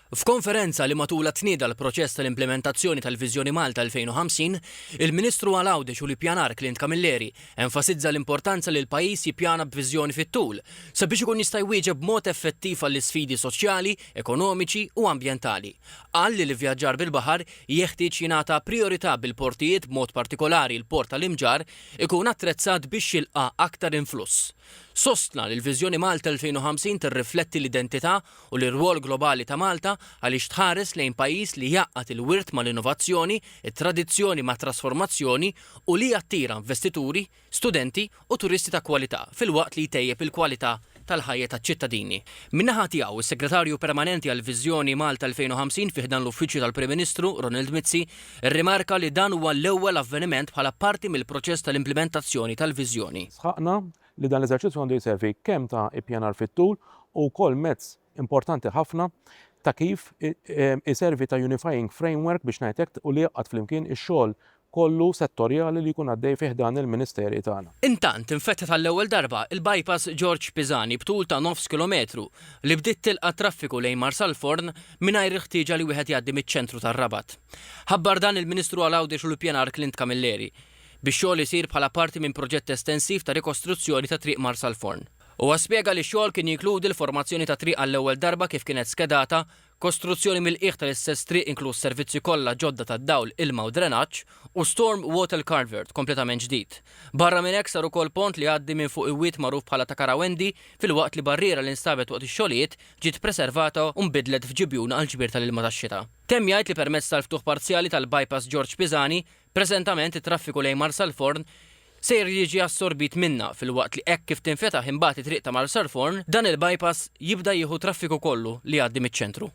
F'konferenza li matulha tnieda l-proċess tal-implimentazzjoni tal-Viżjoni Malta 2050, il-Ministru għal Għawdex u l-Ippjanar Clint Camilleri enfasizza l-importanza li l-pajjiż jippjana b'viżjoni fit-tul sabiex ikun jista' jwieġeb b'mod effettiv għall-isfidi soċjali, ekonomiċi u ambjentali. Qal li l-ivvjaġġar bil-baħar jeħtieġ jingħata prijorità bil-portijiet b'mod partikolari l-Port tal-Imġarr ikun attrezzat biex jilqa' aktar influss. Sostna li l-Viżjoni Malta 2050 tirrifletti l-identità u l-irwol globali ta' Malta għaliex tħares lejn pajjiż li jgħaqqad il-wirt mal-innovazzjoni, it-tradizzjoni mat-trasformazzjoni u li jattira investituri, studenti u turisti ta' kwalità filwaqt li jtejjeb il-kwalità tal-ħajja taċ-ċittadini. Min-naħa tiegħu, is-Segretarju Permanenti għall-Viżjoni Malta 2050 fi ħdan l-Uffiċċju tal-Prim Ministru, Ronald Mizzi, irrimarka li dan huwa l-ewwel avveniment bħala parti mill-proċess tal-implimentazzjoni tal-viżjoni. Sħaqna li dan l-eżerċizzju għandu jservi kemm ta' ippjanar fit-tul u wkoll mezz importanti ħafna ta' kif iservi ta' unifying framework biex ngħid hekk u li jgħaqqad flimkien ix-xogħol kollu settorjali li jkun għaddej fi ħdan il-ministeri tagħna. Intant, infetħet għall-ewwel darba il-bypass George Pisani b'tul ta' nofs kilometru li bdiet tilqa' t-traffiku lejn Marsalforn mingħajr il-ħtieġa li wieħed jgħaddi miċ-ċentru tar-Rabat. Ħabbar dan il-Ministru għal Għawdex u l-Ippjanar Clint Camilleri, bix-xogħol isir bħala parti minn proġett estensiv ta' rikostruzzjoni ta' Triq Marsalforn. Huwa spjega li x-xogħol kien jinkludi l-formazzjoni ta' triq għall-ewwel darba kif kienet skedata, kostruzzjoni mill-qiegħ tal-istess triq inkluż servizzi kollha ġodda tad-dawl, ilma u drenaġġ, u storm water culvert kompletament ġdid. Barra minn hekk sar ukoll pont li jgħaddi minn fuq iwied magħruf bħala ta' Karawendi filwaqt li barriera li nstabet waqt ix-xogħlijiet ġiet preservata u nbidlet f'ġibjun għall-ġbir tal-ilma tax-xita. Temm jgħid li permezz tal-ftuħ parzjali tal-bypass George Pisani, preżentament it-traffiku lejn Marsalforn sejjer jiġi assorbit minnha filwaqt li hekk kif tinfetaħ imbagħad it-triq ta' Marsalforn, dan il-bypass jibda jieħu traffiku kollu li jgħaddi miċ-ċentru.